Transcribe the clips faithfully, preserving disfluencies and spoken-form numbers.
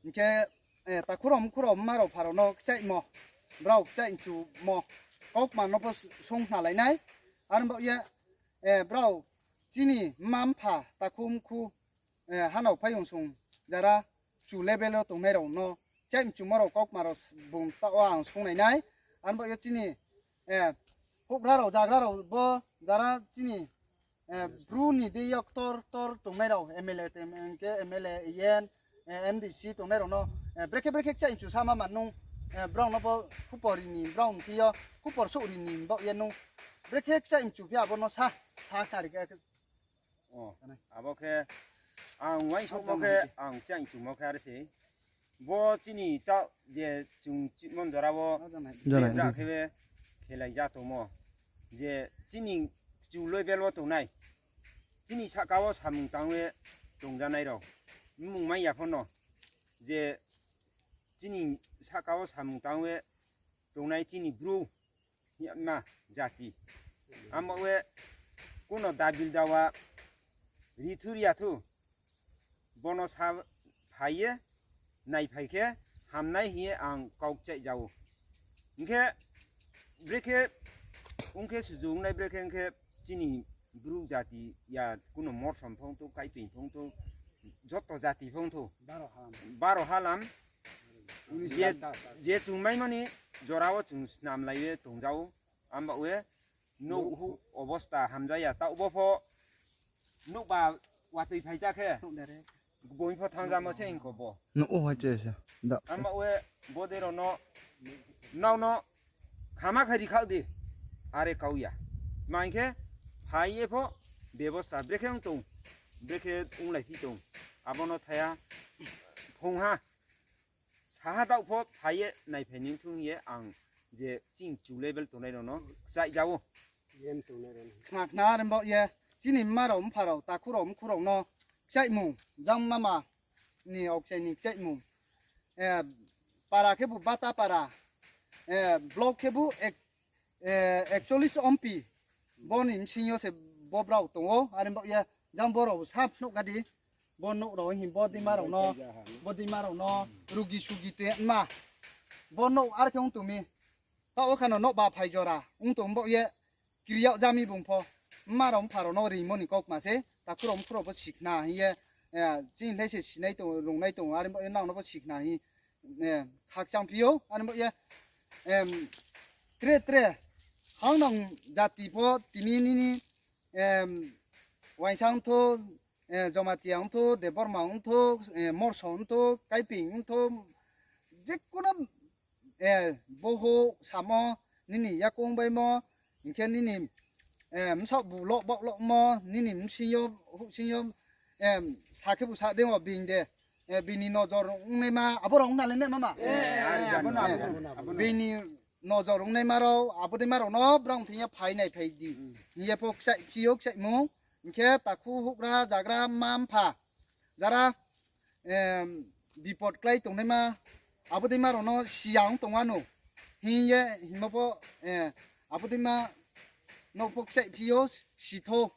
Hing khe, eh, takhu rao mkhu rao mma rao pha rao no kchaihmo, brao kchaih mchumo kaukma no pho songkhnalai nai. Are baoh ye, eh, brao chini mma mpha takhu mkhu, eh, hanao phaiyong song jara chu level wo tongnai rao no kchaih mchumo rao kaukma rao bung taoh wo ang songnai nai. Are baoh ye chini, eh, houhgra rao jagra rao bo jara chini, eh, Bru ni deing yo ktor ktor tongnai rao, M L A te, hing khe M L A, E N, eh, M D C tongnai rao no, eh, brekhe brekhe kchaih mchu sa ma ma nung, eh, brao no bo khupor ri ni, brao ni thing yo khupor souh ri ni baoh ye nung brekhe kchaih mchu phi abo no sa, sa khnari khe. O, abo khe ang uaingsouhmo khe ang kchaih mchumo khe are se. Bo chini taoh je chung chimon jora wo, jora bra khe be khelai ja tongmo. Je chini chu level wo tongnai, chini sahka wo samung tang ye tongjanai rao, mmung mai ya pho no, je chini sahka wo samung tang ye tongnai chini Bru hima jati. Amo we kuno dabil dawa ri thu ri ya thu, bono sa phai ye naiphai khe hamnai hing ye ang kau kchaih ja ou. Hing khe brekhe ong khe suju ongnai brekhe ong khe chini Bru jati ya kuno morsom phongthou, kaiping phongthou, joto jati phongthou, baro halam, je, je chung maimo ni jora wo chung snamlai ye tongja ou. Amba we nouh huh obosta hamja ya, taoh bo pho nouhba watoi phai ja khe, boi pho thangjamo se hing kho bo. Nouh ou hai che se. Amba we bodei rao no, nrao no khama khai ri khaoh di, are kau ya. Tma hing khe, phai ye pho bebosta brekhe ong tong, brekhe onglai phi tong, abo no thaiha phung ha. Saha daoh pho phai ye naiphai ni thung ye ang je ching chu level tongnai rao no kchaih ja ou. Khna khna are baoh ye chini mma rao mpha rao takhu rao mkhu rao no kchaihmung, jang mama ni aokchai ni kchaihmung. Eh, para khebu Bata para, eh, block khebu ek-, eh, ekchollis ompi. Bo ni bsing yo se bo brao tong ou, are baoh ye jang bo rao sa phnuh ga di. Bo nouh rao hing bo deima rao no, bo deima rao no rugi sugi tui ma. Bo nouh are khe ong tong mi. Taoh wo khano nouhba phai jora ong tong baoh ye kri yag ja mi bung pho. Mma rao mpha rao no rimo ni kaukma se, takhu rao mkhu rao pho sikhna hing ye, eh, chini lai se sinai tong, rungnai tong, are baoh ye nrao no pho sikhna hing, eh, khakchang phi ou, are baoh ye, em, tre tre, hang nang jati pho tini nini, em, Uaingsa ongthou, eh, Jamatia ongthou, Debbarma ongthou, eh, Morso ongthou, Kaiping ongthou, je kuno, eh, bohouh samo, nini yakoung baimo, hing khe nini, eh, bsaoh bu loh baoh lohmo, nini bsing yo, houhsing yo, eh, sa khebu sa dei o being de, eh, bini nojor ongnaima, abo rao ong nalai nai mama. Eh, bini nojor ongnaima rao, abo deima rao no brao thing ye phai naiphai di. Hing ye pho kchaih phi ou kchaihmung, hing khe takhu houhgra jagra mma mpha, jara, em, bipot klái tongnaima, abo deima rao no siya ong tong wanou. Hing ye hingmo pho, eh, abo deima no pho kchaih phi ou si thou.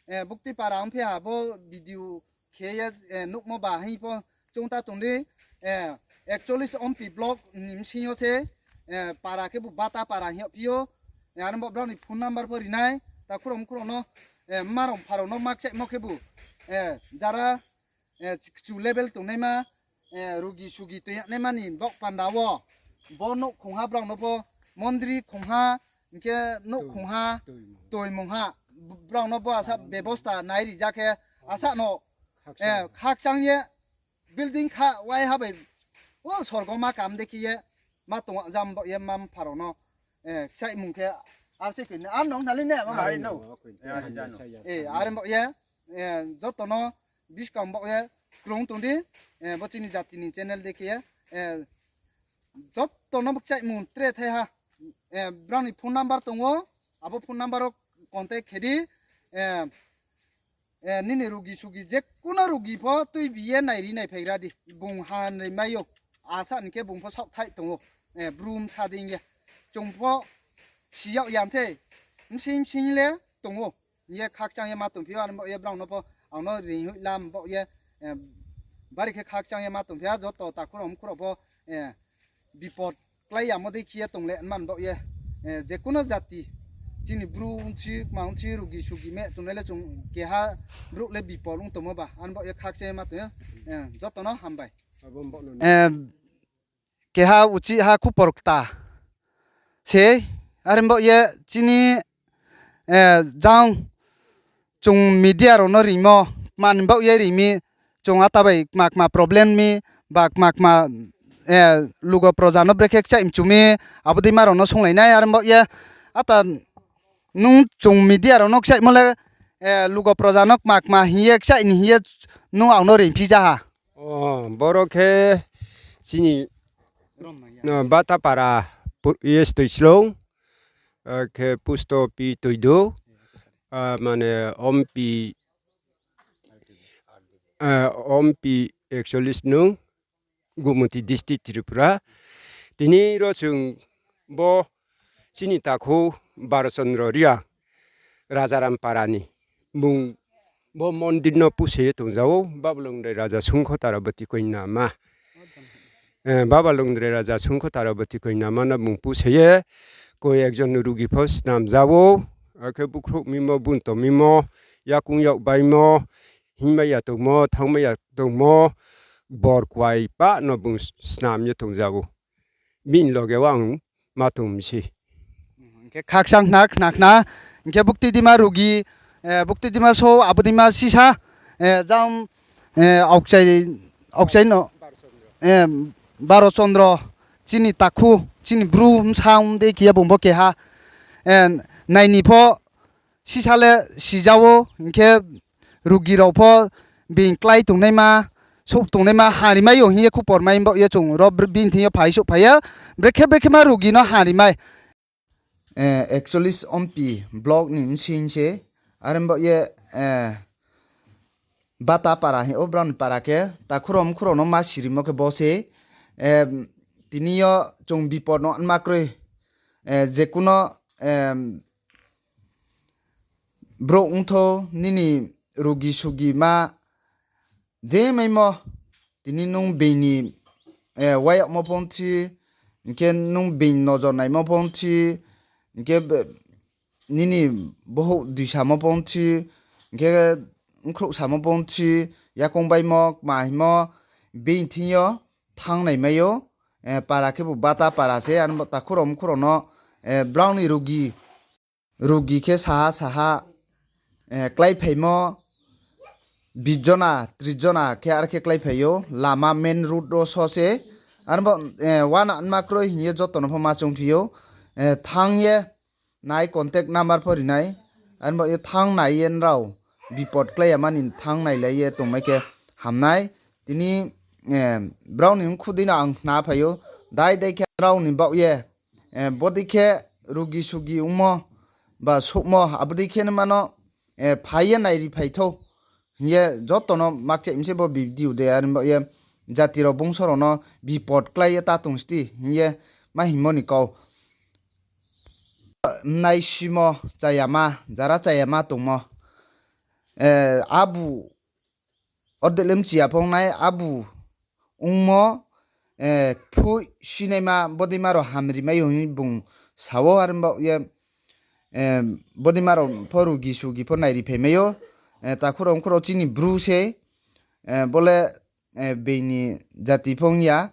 Eh, buktui para ong phi ha bo video khe ye, eh, nuhmo ba hing pho choung ta tong di, eh, ekchollis ompi block ni bsing yo se, eh, para khebu Bata para hing yag phi ou, eh, are bo brao ni phone number pho ri nai, takhu rao mkhu rao no, eh, mma rao mpha rao no ma kchaihmo khebu, eh, jara, eh, kchu level tongnaima, eh, rugi sugi tui naima ni baoh panda wo, bo nouh khongha brao no pho, mondri khongha, hing khe nouh khongha, toimungha, brao no bo asa bebosta nai ri ja khe, asa no, eh, khakchang ye, building kha waiha bai, o sorgo ma kam de khe ye, ma tong jam baoh ye mma mpha rao no, eh, kchaihmung khe, ar se khe, ar nong nalai ne, mama? Eh, are baoh ye, eh, joto no buskang baoh ye krung tong di, eh, bo chini jati ni channel de khe ye, eh, joto no bo kchaihmung tre thai ha, eh, brao ni phone number tong ou, abo phone number wo contact khe di, eh, eh, nini rugi sugi je kuno rugi pho tuibi ye nairi naiphaira di, bung hanri mai ou, asa ni khe bung pho saohthaih tong ou, eh, brum sa dei ye, chung pho si yag ya se, bsing bsing le tong ou. Hing ye khakchang ye ma tongphi ou, are baoh ye brao no pho ang no ringhoih lam baoh ye, eh, Bari khe khakchang ye ma tong phi ha, joto takhu rao mkhu rao pho bipot klái yamo dei khe ye tong le man baoh ye, jekuno jati, chini bru ongsi, kma ongsi, rugi sugi meh tongnai le chung keha brouh le bipot ong tongmo ba, ani baoh ye khakchang ye ma tong ye, joto no hambai. Keha uchih ha khupor kta se, are baoh ye chini jang chung media rao no rimo, kma ni baoh ye ri mi, chung ata bai kma kma problem mi, ba kma kma lugo proja no brekhe kchaih mchu mi, abo deima rao no songlai nai, are baoh ye ata nung chung media rao no kchaihmo le, lugo proja no kma kma hing ye kchaih ni hing ye nung ang no ri phi ja ha. Boro khe chini Batapara, East Toislong, khe Pusto Pi Toidu, mane Ompi, Ompi ekchollis nung, Gumoti district Tripura. Tini ro chung bo chini takhu Baro Chondro Reang, Rajaram para ni, bung bo mondir no puse ye tongja ou, Baba Longdrai Raja Songkho Taraboti koinama. Baba Longdrai Raja Songkho Taraboti koinama no bung puse ye koi ekjon rugi pho snamja ou, akhe bukhrouh mimo, bunto mimo, yakoung yak baimo, hingmai ya tongmo, thanngmai ya tongmo, bor kuai pah no bung snam ye tongja ou. Bini loge wo ang ma tong mi se. Hing khe khakchang khna khna khna, hing khe bukti dima rugi, bukti dima so, abo deima sisa, jang, aokchai, aokchai no, Baro Chondro, chini takhu, chini bru bsa ong dei khe ye bung bo keha, nai ni pho sisa le sija ou, hing khe rugi rao pho being klái tongnaima, souh tongnaima, hamri mai ou hing ye khupor mai baoh ye chung ro bini thing yo phai souhphai ye, brekhe brekhe ma rugi no hamri mai. Ekchollis Ompi block ni bsing se, are baoh ye, Bata para hing ou brao ni para khe, takhu rao mkhu rao no ma sirimo khe bo se, tini yo chung bipot no nma kroi, jekuno, brouh ongthou nini rugi sugi ma je maimo, tini nung being ni, wayagmo pho ongthi, hing khe nung being nojor naimo pho ongthi, hing khe nini bohouh duisamo pho ongthi, hing khe bkhrouh samo pho ongthi, yakoung baimo, kma hingmo, being thing yo thanng nai mai ou, para khebu Bata para se, arbo takhu rao mkhu rao no, brao ni rugi, rugi khe saha saha, kláiphaimo, bis jona, tris jona khe are khe kláiphai ou, lama main road wo so se, arbo, uana nma kroi hing ye joto no pho ma choungphi ou, thanng ye nai contact number pho ri nai, arbo ye thanng nai ye nrao bipot klái ya mani thanng nailai ye tongmai khe ham nai, tini, brao ni mkhu dei no ang khna phai ou, dai dai khe nrao ni baoh ye, bodei khe rugi sugi ongmo, ba souhmo, abo dei khe nma no, phai ye nairi phai thou, hing ye joto no makchaih mi se bo video de, arbo ye jati rao bungso rao no bipot klái ye ta tong sti hing ye ma hingmo ni kau. Mnaisimo chayama, jara chayama tongmo, abu, orde le mchi ya pho ong nai, abu ongmo, phuih sinaima bodeima rao hamri mai ou hing bung sa ou, are baoh ye, bodeima rao pho rugi sugi pho nairi phai mai ou, takhu rao mkhu rao chini bru se, bo le, being ni jati pho ong ya,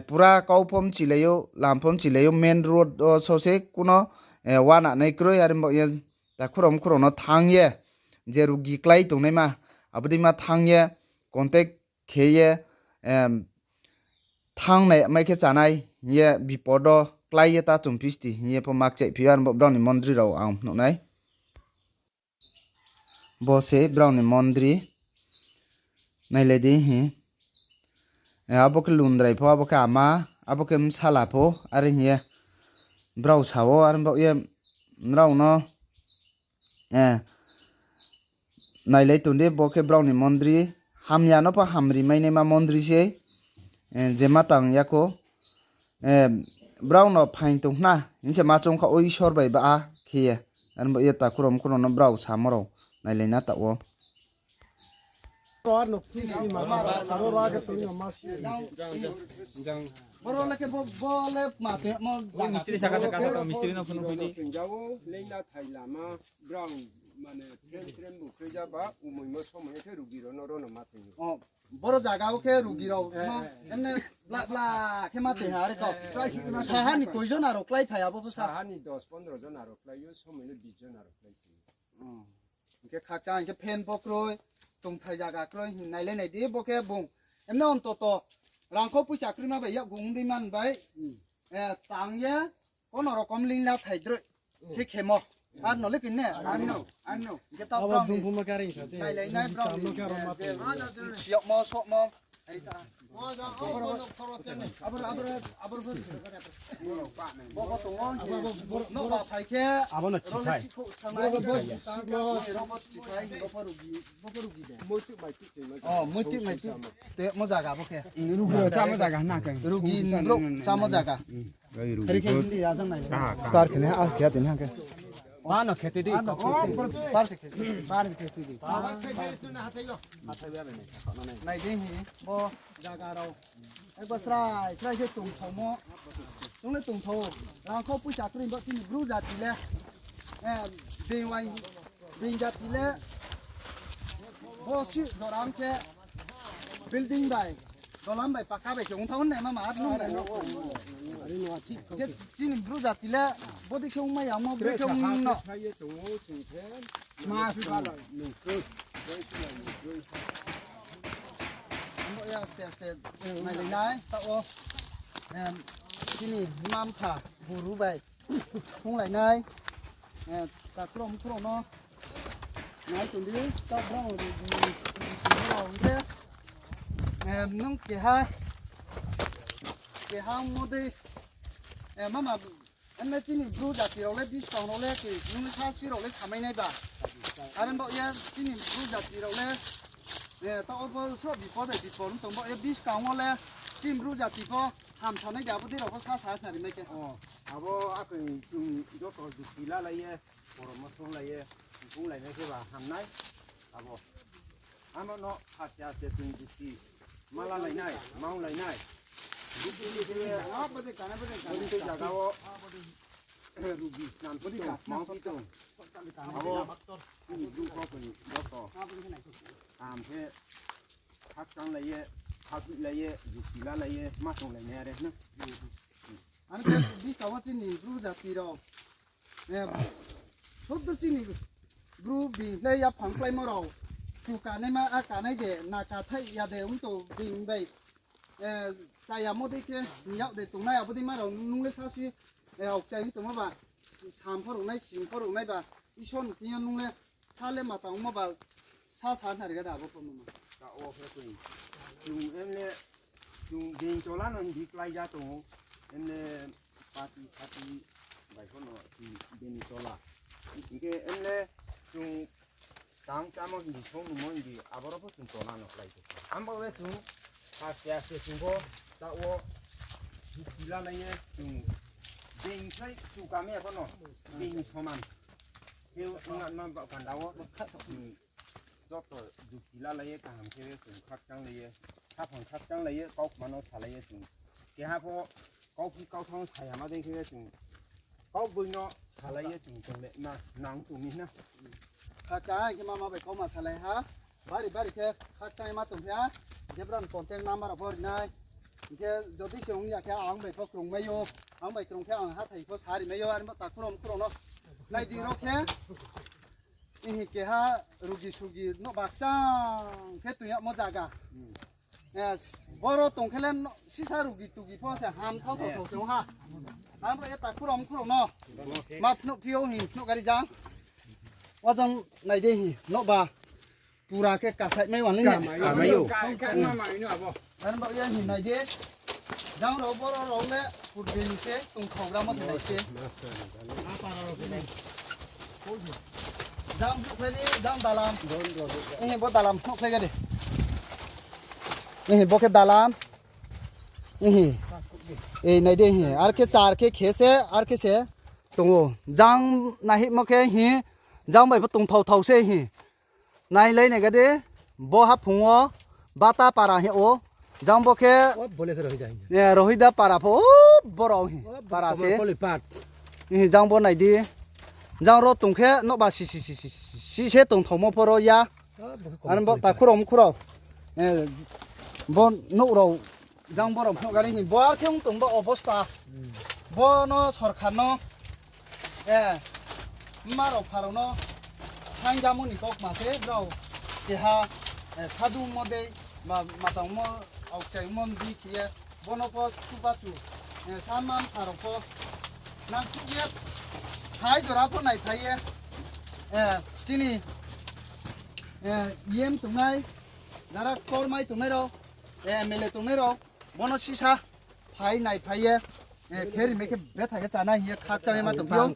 pura kau pho mchilai ou, lam pho mchilai ou, main road wo so se kuno, uana nai kroi, are baoh ye takhu rao mkhu rao no thanng ye, je rugi klái tongnaima, abo deima thanng ye, contact khe ye, thanng nai mai khe chánai hing ye bipot wo klái ye ta tongphi sti hing ye pho makchaihphi ou, arbo brao ni mondri rao ang phnuh nai. Bo se brao ni mondri. Nailai di hi. Abo khe lundrai pho, abo khe ama, abo khe bsala pho, are hing ye brao sa ou, are baoh ye nrao no, nailai tong di, bo khe brao ni mondri, hamya no pho hamri mai naima mondri se, je ma tang ya khou, brao no phaing tong khna hing se ma choung kha, o Isor bai ba khe ye, are baoh ye takhu rao mkhu rao no brao samo rao nailai na taoh wo. Aro no kisi ma, aro raga tong no ma. Boro le khe bo, bo le ma te mo. Mistri saka saka to, mistri no phunu phunu. Jao, leina thai lama, brao, mane, tren, tren bu khe jaba, umoi mo somoi khe rugi ro no, ro no ma te. O, boro jaga o khe rugi ro no, emne bla, bla khe ma te ha, are to. Saha ni koi jon aro klái phai abo sa? Saha ni dos pondro jon aro klái yo, somoi le bis jon aro klái. Hing khe khakchang, hing khe fan pho kroi, tongthai jaga kroi, hing nailai nai di, bo khe bung. Emne ontoto, rangkho poicha kroi ma bai, yakgu ong dei man bai. Eh, tang ye, kono rokom lingla thai droi. Khe khemo. Ar no le kin ne? Ar no, ar no. Hing khe tao brao ni. Nailai nai brao ni. Siyokmo, sokmo. Abo no chitai. Abo no chitai. O, muitu, muitu. Te mo jaga bo khe. Rugi rao chamo jaga na khe. Rugi rao chamo jaga. Hari khe hindi ya jang nai. Star khe ne, ah, khe tini ha khe. Ano kheti di. Par se kheti. Par se kheti di. Nai di hi, bo jaga rao. Ekbar srai, srai khe tongthaomo. Tong le tongthao. Rangkho poicha kroi bo chini Bru jati le. Eh, being wai, being jati le. Bo si dorang khe building bai, dolam bai, paka bai se ongthao nai ma ma ar nung nai. Khe chini Bru jati le, bo dei khe ongmai ya, mo brekhe ong no. Amo ya aste aste nailai nai, tao, em, chini mma mpha, buru bai, phunglai nai, em, takhrong mukhrong no, nai tong di, tao brao, em, nung keha, keha ongmo dei, em, mama, Emne chini Bru jati rao le buskang rao le khe nung le sasi rao le samai nai ba. Are bo ye chini Bru jati rao le, eh, tao bo sroh bipod bai bipod tong bo ye buskang wo le chini Bru jati pho hamsa nai de abo dei rao pho sa sa khnari mai khe. O, abo akhe chung joto jukti lalai ye, borok no songlai ye, bung lai nai khe ba ham nai. Abo. Ano no aste aste chung jukti ma lalai nai, ma onglai nai. Jukti ni khe, bodei jaga wo, rugi snam phi tong, ma phi tong. Abo, chini Bru pho koi joto. Kaham khe, khakchang lai ye, khakhuih lai ye, jukti lalai ye, ma tonglai nai are na. Ano khe buskang wo chini Bru jati rao. Eh, suddur chini Bru bini le yaphang kláimo rao. Chu kanaima, a kanai de, na kathai ya de, ong to bini bai. Eh, chayamo dei khe, yak de tongnai, abo dei ma rao nung le sasi, eh, aokchai ong tongmo ba, sam pho rung nai, sing pho rung nai ba, Isor ni thing yo nung le, sa le ma tangmo ba, sa sa nari ga da abo pho mama. Ka o khe koi. Chung emne, chung din chola no hindi klái ja tong ou. Emne party, party bai pho no, din chola. Hingkhe emne chung tang chámo hindi, song nungmo hindi, aboro pho chung chola no klái tong. Abo le chung aste aste chung pho ta wo jukti lalai ye chung being sai chu kami ya pho no being soman. Khe ong na ba panda wo, hmm, joto jukti lalai ye kaham khe chung khakchang lai ye, khaphang khakchang lai ye, kau kma no salai ye chung. Keha pho kau phi kau thang saya ma dei khe chung kau boi no salai ye chung tong le ma nang tong mi na. Khakchang khe mama bai kau ma salai ha. Bari bari khe khakchang ma tong khe ha. Hingkhe brao ni contact number rao pho ri nai. Hingkhe jodi se ong ya khe ang bai pho krung mai ou. Ang bai krung khe ang hathái pho sa ri mai ou. Are bo ta khurao khurao no nai di ro khe. Ihi keha rugi sugi no bakchang khe tong yagmo zaga. Yes, boro tong khe le no, sisa rugi tugi pho se ham thao thao thao se ong ha. Ang bo eta khurao khurao no. Ma phnuh phi ou hi, phnuh gari jang. Wajang nai de hi, no ba. Pura khe kasai mai wani. Kamai ou. Kamai ou. Ang bo ye hi nai de. Jang rao boro rao le purbe ni se tong khaugra mo se nai se. Jang bukhlai ni, jang dalam. Ehe, bo dalam khokhlai ga de. Ehe, bo khe dalam. Ehe. E, nai de, ehe. Ar khe char khe khe se, ar khe se tong ou. Jang nahimo khe, ehe. Jang bai pho tong thao thao se, ehe. Nai lai nai ga de. Bo haphung wo Bata para hing ou. Jang bo khe, Rohida para pho, o, borao hing para se. Jang bo nai di. Jang ro tong khe nouhba si, si, si, si, si se tongthaomo pho ro ya. Ano bo takhu rao mkhu rao. Bo nouh rao, jang bo rao phnuh gari hing bo ar khe ong tong bo obosta. Bo no sorkar no, mma rao pha rao no saingjamo ni kaukma se brao keha, sadu mo dei, ma, matangmo, aokchaimo di khe ye, bo no pho chubachu, sama mpha rao pho nangkhuh ye, hai jora pho naiphai ye, chini, E M tongnai, jara ktor mai tongnai rao, M L A tongnai rao, bo no sisa phai naiphai ye, khe rimai khe bethai khe chánai hing ye khakchang ye ma tongphi ou.